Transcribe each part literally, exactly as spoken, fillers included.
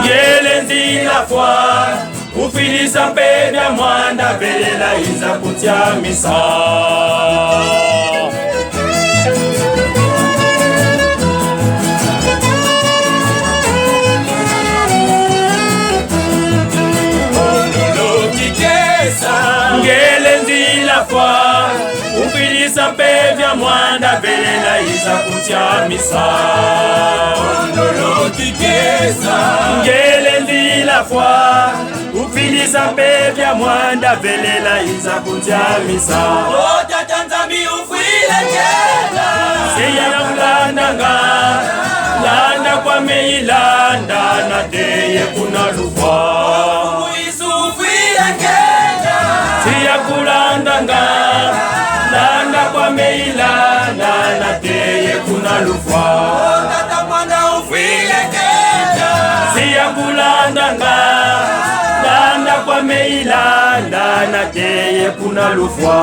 Ngele nzila fwa, ufidisa mpeve ya mwanda, velela, inza kuntiamisa. Ondolo kikesa. Ngele nzila fwa, ufidisa mpeve ya mwanda, velela, inza kuntiamisa. Ondolo kikesa. Ngele nzila fwa, ufidisa mpeve ya mwanda, velela, inza kuntiamisa. O Tata Nzambi, ufwila nkenda. Siya kulandanga, landa kwame ilanda, nateye kuna lufwa. Ufwila nkenda. Siya kulandanga, landa kwame ilanda, nateye kuna lufwa. O Tata Mwanda, ufwila nkenda. Siya kulandanga, landa kwame ilanda, nateye kuna lufwa.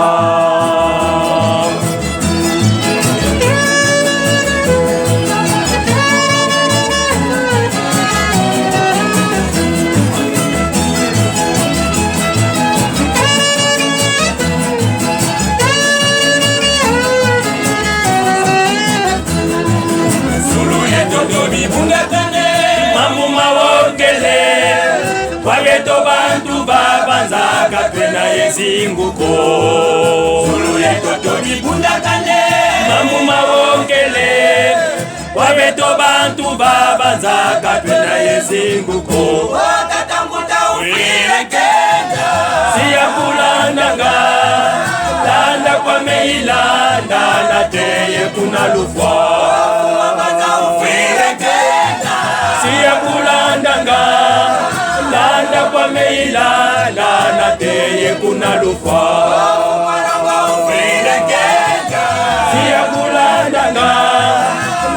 Zulu yeto to bibundakane, mambu mawongele. Kwa beto bantu ba banza ka twena ye zingu ko. Zulu yeto to bibundakane, mambu mawongele. Kwa beto bantu ba banza ka twena ye zingu ko. O Tata Mbuta, ufwila nkenda. Siya kulandanga, landa kwame ilanda, nateye kuna lufwa. Mfumu a banza, ufwila nkenda. Siya kulandanga, landa kwame ilanda, nateye kuna lufwa. Mfumu a Lwanga, ufwila nkenda. Siya kulandanga,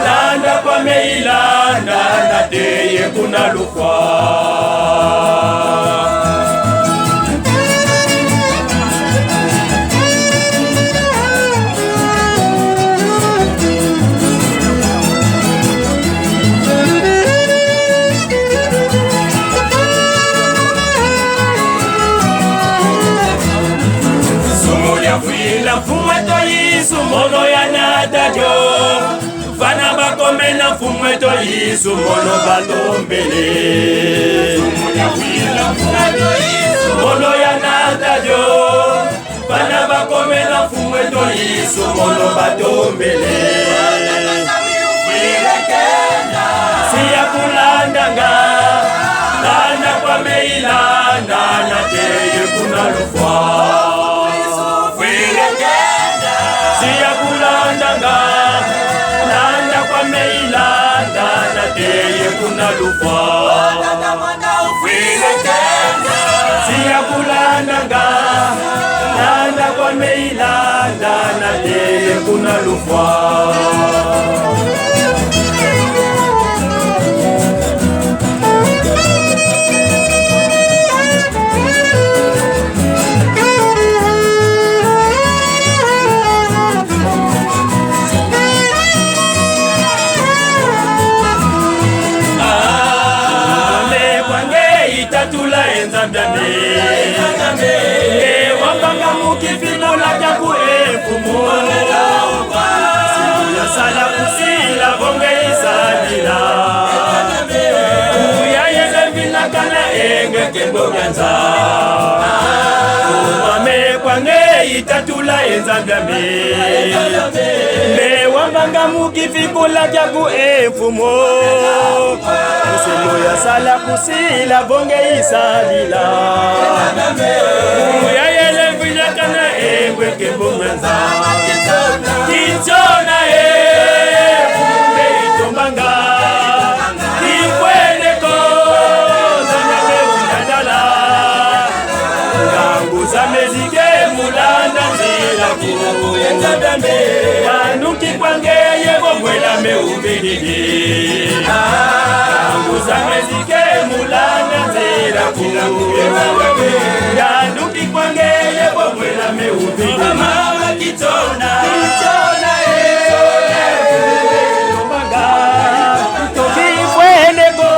landa kwame ilanda, nateye kuna lufwa. Zumu dia fwila mfumu eto Yisu, mono yanata dio. Vana bakomena mfumu eto Yisu, mono batombele. Zumu dia fwila mfumu eto Yisu, mono yanata dio. Vana bakomena mfumu eto Yisu, mono batombele. Siya kulandanga, landa kwame ilanda, nateye kuna lufwa. Siya kulandanga, landa kwame ilanda, nateye kuna lufwa. Siya kulandanga, landa kwame ilanda, nateye kuna lufwa. Ah, me kwa nge itatula, e Nzambi ame. Nge wavanga mu kifikula kiaku, e Mfumu. Simu yasala kusila vo nge isadila. Uya yele vilakana, e nge nkembo kia nza. Mama me kwa nge itatula, e Nzambi ame. Me wavanga mu kifikula kiaku, e Mfumu. Simu yasala kusila vo nge isadila. Uya yele vilakana, e nge nkembo kia nza. Kinzona, e, kumbe itombanga. Kikwene ko, Nzambi ame unyatala. Ngangu zame zike mu landa nzila ku. Yanu ki kwa nge ye vo mwela me uvididi. Ngangu zame zike mu landa nzila ku. Yanu ki kwa nge ye vo mwela me uvididi. Mama Kitona, Kitona, e. Kikwene ko.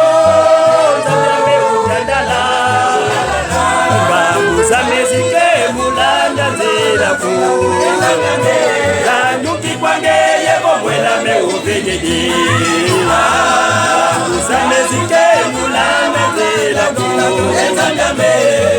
Samezike mulame tela ku ezangame.